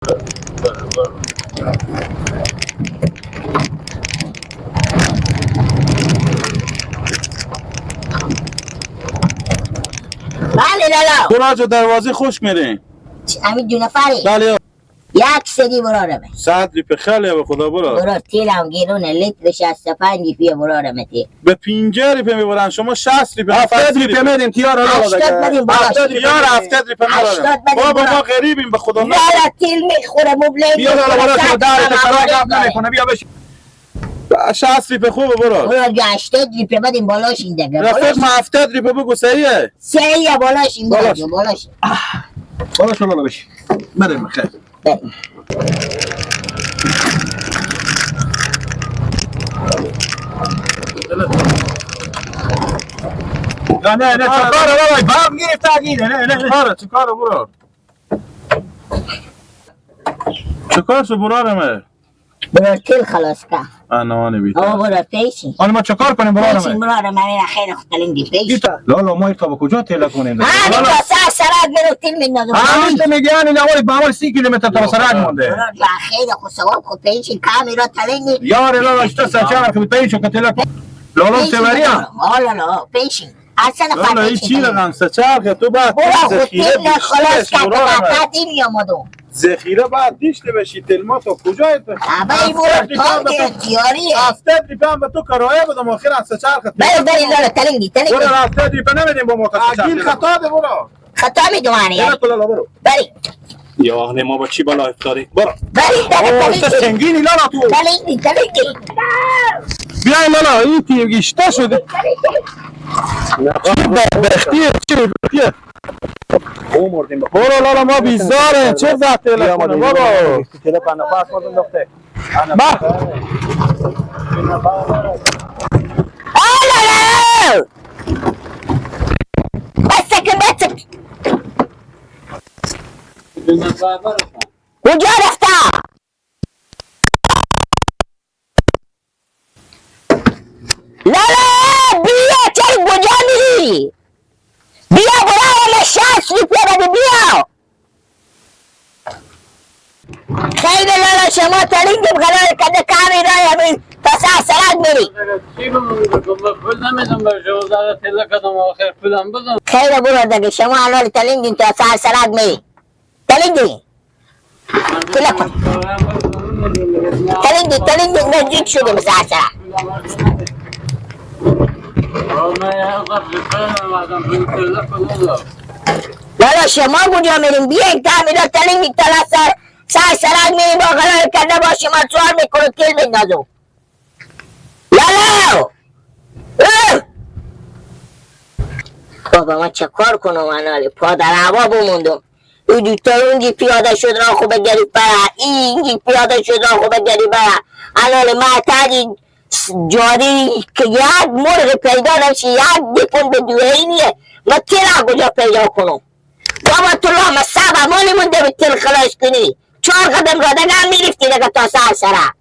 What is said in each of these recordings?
بله لالا. برو جو دروازه خوش میرین. همین دو نفری. بله. یک سدی برارمه. 100 ریپه خیلی به خدا برو. برار تیلم گیرونه لیتر 65 ریپیه برارمه تیل. به 50 ریپه میبرن شما 60 ریپه 70 ریپه میدیم تیار 80 بدیم بالا. یار 70 ریپه 80 بدیم بابا ما غریبیم به خدا. لالا تیل میخوره مبلغ. بیا لالا بالا شو در تکرار گپ نمیکنه بیا بش. 60 ریپه خوبه برو. برو 80 ریپه بدیم بالاش این دیگه. رفت ما 70 ریپه بگو صحیحه. صحیحه بالاش این بالاش بالاش. بالاش لالا بش. بریم خیر. بریم. نه نه نه چکاره بابا باب گرفت تاگیره نه نه چکاره چکاره برو. چکار شو برارمه؟ برو تیل خلاص کن. انا بیت. آقا برو پیشی. آن ما چکار کنیم برارمه؟ پیشی برارمه خیر خدلنگی پیشی. لالا ما تا به کجا تیل کنیم؟ همین تا سر سرک برو تیل میندازم. همین تو میگی همین اول به اول 30 کیلومتر تا سرک مونده. برو خیر خو ثواب خو پیشی کامیرا تلنگی. یار لالا اشتا سچار که پیشو که تیل کن. لالا سوری هم. لالا پیشی. اصلا لالا این چی رقم سچار تو بعد ذخیره خلاص کرد بعد این میامدو. ذخیره بعد دیشته بشی تلما تا کجای تو؟ ابا برو تا اختیاریه. 70 ریپه هم به تو کرایه بدم آخر از سچار خط. بله بله لالا تلنگی تلنگی. برو 70 ریپه نمیدیم با ما کس. اگیل خطا ده برو. خطا میدوانی. لالا برو. بله. یا نه ما با چی بالا افتادی؟ برو. بله بله سنگینی لالا تو. تلنگی تلنگی. بیا لالا این تیگیشته شده. چه بدبختیه چه بدبختیه. برو لالا ما بیزاره چه زد تلفن بابا تلفن نفس مردم دخته با لالا بسک بسک کجا رفتا؟ لالا بیا چرا کجا میری؟ بیا برای 60 روپیه بده بیا. خیلی لالا شما تلنگم قرار کرده کامی رای همین تا سر سرک میری. پول نمیدم به شما زره تله کدم آخر پولم بدم. خیلی برو دیگه شما الان تلنگیم تا سر سرک میری. تلنگی تله کن. تلنگی تلنگی نزدیک شدیم سر سرک. لالا شما کجا میریم؟ بیاین تا میرا تلنگی تا سر سر سرک میریم با قرار کرده با شما سوار میکنه تیل میندازم. لالا بابا من چه کار کنم انالی پا در هوا بموندم. او دوتا اونجی پیاده شد را خوبه گری بره اینجی پیاده شد را خوبه گری بره انالی معتدی جاری که یک مرغ پیدا نمیشه یک دیپون به دوهینیه ما تیل کجا پیدا کنم؟ بابا تو لام سبا مالی مونده به تیل خلاص کنی 4 قدم را دیگه هم میرفتی دیگه تا سر سره.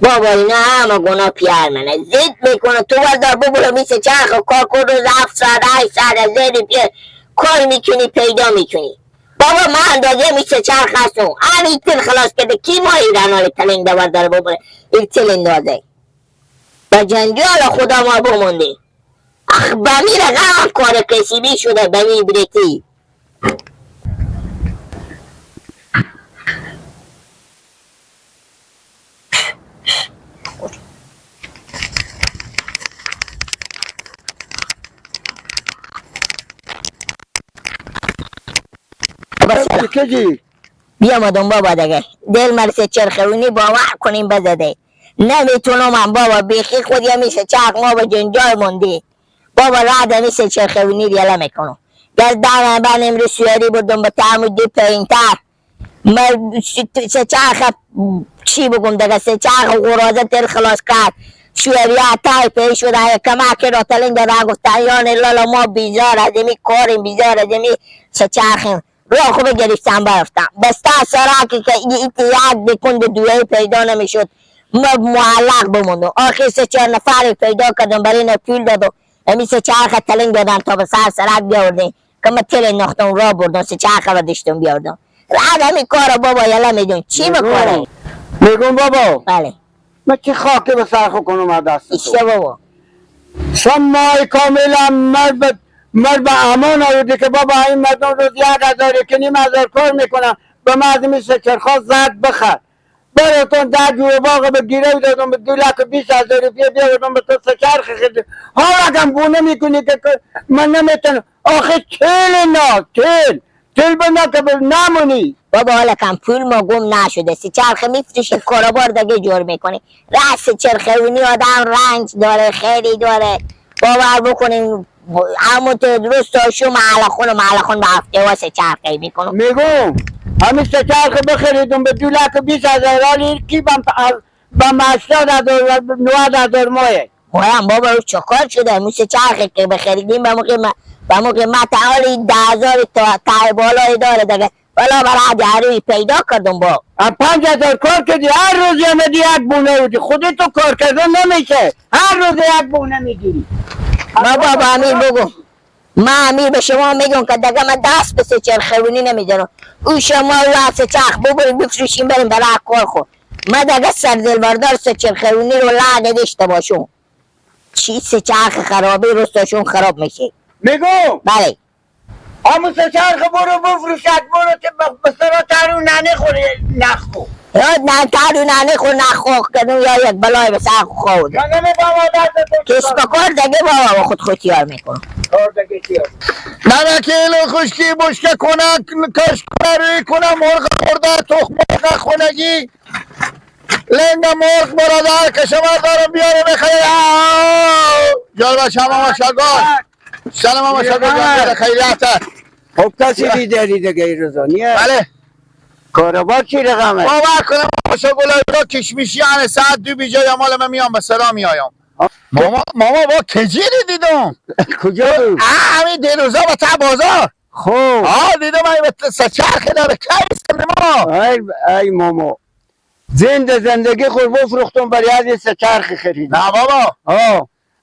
بابا اینا همه گناه پیار منه زید میکنه تو بردار ببرو میشه چرخ کار کن روز 7 ساعت 8 ساعت زیر پیه کار میکنی پیدا میکنی. بابا من اندازه میشه چرخ هستم همین تیل خلاص کرده کی ما ایران حال تلنگ دوار ببره این تیل اندازه با جنجال خدا ما بمونده. اخ بمیر غم کار کسی شده بمیر بریتی. بیا مادم بابا دیگه دل مرسه چرخونی باور کنیم بزده نمیتونم من بابا بیخی خود یه میشه چرخ ما به جنجال موندی بابا رد میشه چرخونی ریاله میکنم در دارم من امروز سواری بردم به تعمودی پایینتر من سه چرخ چی بگم دیگه سه چرخ غرازه تر خلاص کرد سواری تای پیش شده کمک را تلنگ دادن گفتن یان لالا ما بیزار از امی کاریم بیزار از امی سه چرخیم راه خوب گرفتم برفتم بسته سرکی که ایتی یک بکند دوهی پیدا نمیشد ما معلق بموندم. آخر 3-4 نفر پیدا کردم برای اینا پول دادم امی سه چرخ تلنگ دادم تا به سر سرک بیاوردیم که من تل انداختم راه بردم سه چرخ رو داشتم بیاوردم. رد همین کارو بابا یلا میدون چی بکنه؟ میگم بابا. بله. من چه خاکی به سر خو کنم از دست تو؟ ایشته بابا. سمای کاملا مرد به امان آوردی که بابا این مردم روز 1000 1,500 کار میکنن، به من از این سه زرد بخر. براتون در جور باغ به گیره دادم به 220,000 روپیه بیاوردم به تو سه چرخ خرید. حالا کم بونه میکنی که من نمیتونم. آخه تل نه تل تل به نه که نمونی. بابا حالا کم پول ما گم نشده، سه چرخ میفروشی کاروبار دیگه جور میکنی. رأس چرخونی آدم رنج داره، خیلی داره. باور بکنین همون تو درست تا شو محل خون و محل خون به هفته واسه چرخه میکنم. میگم همین سه چرخ بخریدم به 220,000، حالی کی بم 80,000 90,000 مایه. مایم بابا رو چکار شده؟ همون سه چرخه که بخریدیم به موقع متعالی 10,000 تا ته بالای داره دیگه. والا برای داروی پیدا کردم با 5,000 کار کردی، هر روز یه یک بونه بودی. خودت تو کار کردن نمیشه، هر روز یک بونه میگیری. ما بابا امیر بگو، ما امیر به شما میگم که دیگه من دست به سه چرخونی نمیدونم. او شما او سه چرخ ببریم بفروشیم بریم برای کار خود. من دیگه سردلبردار سه چرخونی رو لعنه داشته باشم. چی سه چرخ خرابی رستاشون خراب میشه. میگم بله. همون سه چرخ برو بفروشد، برو که به سرا ترو ننه خوری نخو. یاد نه ترو ننه خور نخو کردم یا یک بلای به سر خورد. من نمی‌فهمم دست تو. کسب کار دیگه بابا خود خودیار میکنم. کار دیگه چیه؟ نه کیلو خشکی بشکه کنه کش کنه روی کنه مرغ خورده تخم مرغ خونگی لنگ مرغ برادر که شما دارم بیاره بخیر. جان بچه ماما شگان سلام ماما شگان جان خیریت. خب کسی دیداری دیگه این روزا نیه؟ بله. کاروبار چی رقمه؟ باور کنم ماما شگان کشمیشی هنه ساعت 2 بیجا یا مال من میام به سلام میایم. ماما ماما با کجی دیدم؟ کجا بود؟ همین دیروزا با تا بازار. خب دیدم این سه چرخ داره کی ما. ای ماما زنده زندگی خود بفروختم برای از این سه چرخ خریدم. نه بابا.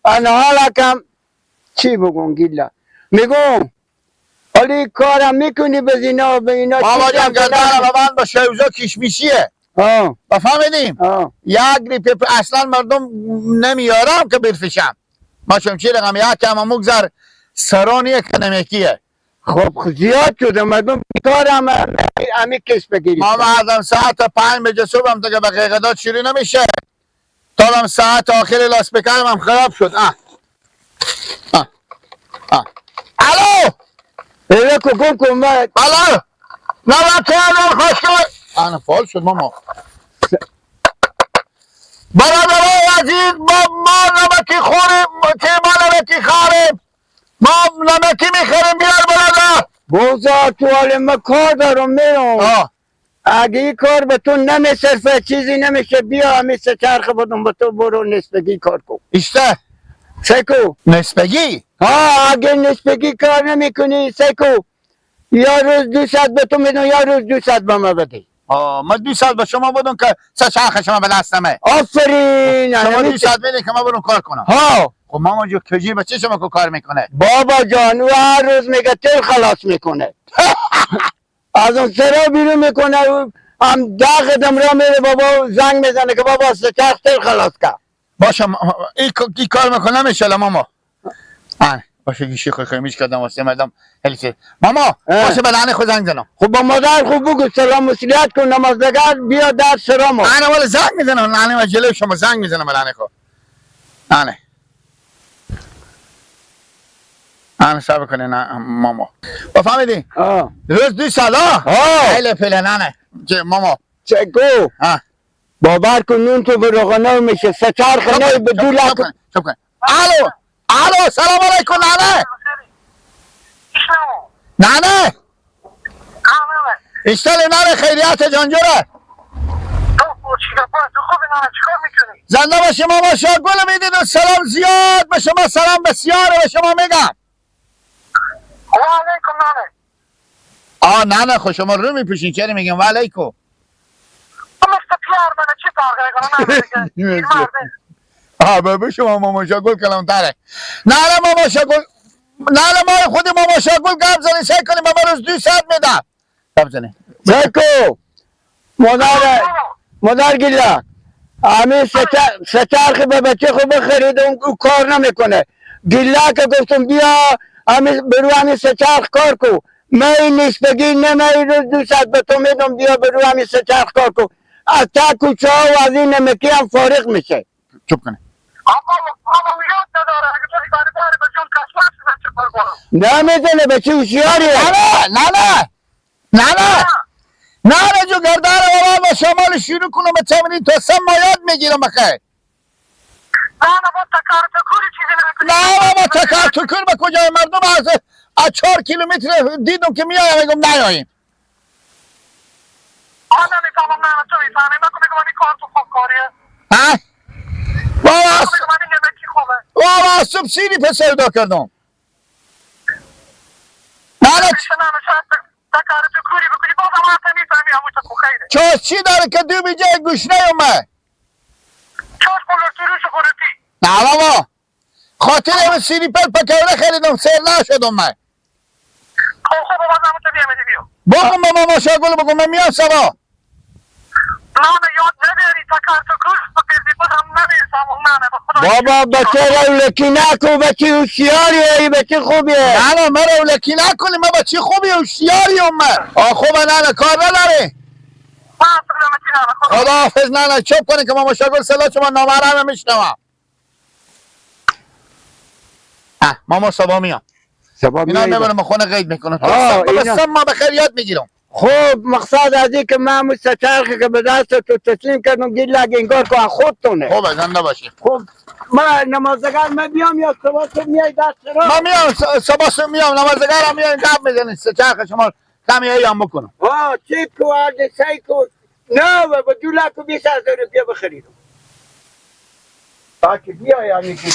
انا حالا کم چی بگم گیلا میگم حالی کارم میکنی به اینا به اینا. بابا جان گردنم من با شوزا کشمیشیه. بفهمیدیم یک ریپه اصلا مردم نمیارم که برفشم. ما چه رقم یک کم مگذر سرانیه که نمیکیه. خب زیاد شده مردم کارم همی کس بگیریم. ما بعدم ساعت 5 بجه صبح هم دیگه به قیقدات شروع نمیشه. تا ساعت آخر لاسپیکرم هم خراب شد. الو الو گم کن من. الو نه نه خوش شد. انا فال شد ماما. برادرای عزیز ما نمکی خوریم که ما نمکی خاریم، ما نمکی میخوریم. بیار برادر بوزا تو حال ما کار دارم میرم. اگه این کار به تو نمیصرفه چیزی نمیشه بیا همین سه چرخ بدم به تو برو نسبگی کار کن. ایشته سکو نسبگی؟ ها اگه نسبگی کار نمیکنی سکو یا روز 200 به تو میدم یا روز 200 به من بده. ما 200 به شما بدم که سه چرخ شما به دستمه. آفرین. شما 200 بده که ما برم کار کنم. ها خب ماما جو کجی به چه شما کار میکنه؟ بابا جان او هر روز میگه تل خلاص میکنه. از اون سرا بیرون میکنه هم 10 قدم را میره بابا زنگ میزنه که بابا سه چرخ تل خلاص کرد. باشه این کار میکنم انشالله ماما. باشه گیشی خیلی خیلی کردم واسه مردم هلیسه. ماما باشه به لعنه خود زنگ زنم. خب با مادر خوب بگو سلام مسئولیت کن نمازدگر بیا در سرامو. انا ولی زنگ میزنم لعنه و جلوی شما زنگ میزنم لعنه خود. انا انا صبر کنه نه ماما. بفهمیدی؟ روز 200 خیلی پله نه ماما. چگو؟ باور کن نون تو به روغنه میشه سه چرخ نه به 2 لک. الو الو سلام علیکم ننه. ننه اشتالی ننه خیریت جانجوره. زنده باشی ماما شاه گل میدید و سلام زیاد به شما سلام بسیار به شما میگم. علیکم ننه. ننه خب شما رو میپوشین چرا میگم و علیکم؟ به شما ماما شاه گل کلام تره. نه ماما شاه گل نه ما خود ماما شاه گل گپ زنی سعی کنیم ما روز 200 میدم. گپ زنی سکو مادر گیلا همین سترخ به بچه خوب بخرید اون کار نمیکنه. گیلا که گفتم بیا همین برو همین سترخ کار کو، می نیست بگی نه می رو 2 ساعت به تو میدم، بیا برو همین سترخ کار کو. از تا کوچه ها و از این نمکی هم فارغ میشه. چوب کنه. نمیدونه بچه هوشیاریه. نه نه نه نه نه نه جو گردار بابا با شمال شروع کنم به چمنی تو سم ما یاد میگیرم بخیر. نه بابا تکار تکور به کجای مردم از 4 کیلومتر دیدم که میایم میگم نیاییم. ها بابا صبح سیری پس سودا کردم. نه چاش چی داره که دو بیجه گوش نیومه؟ نه بابا خاطر سیری پل پکوره خریدم سر نشدم من. بگم به ماما شاگل بگم من میام سبا. بابا بچه رولکی نکن، بچه هوشیاریه، ای بچه خوبیه. نه نه من رولکی نکنی، من بچه خوبی هوشیاری من. آه خوبه نه نه کار نداره. خدا حافظ. نه نه چپ کنی که ماما شاگل صدا شما نامحرم میشنوم. ماما صبا میام. اینا میبرم خونه قید میکنم. بس ما بخیر یاد میگیرم. خب مقصد از این که من مستچرخی که به دست تو تسلیم کردم گیر لگ انگار که خودتونه. خب زنده باشی. خب من نمازگار من بیام یا صبح صبح میای دست را؟ من میام صبح صبح میام نمازگارم میام گپ میزنیم چرخ شما کمی ایام بکنم. ها چیپ کو آرد سی کو نه و 2,20,000 روپیه بخریدم. تا که بیای همین گیر.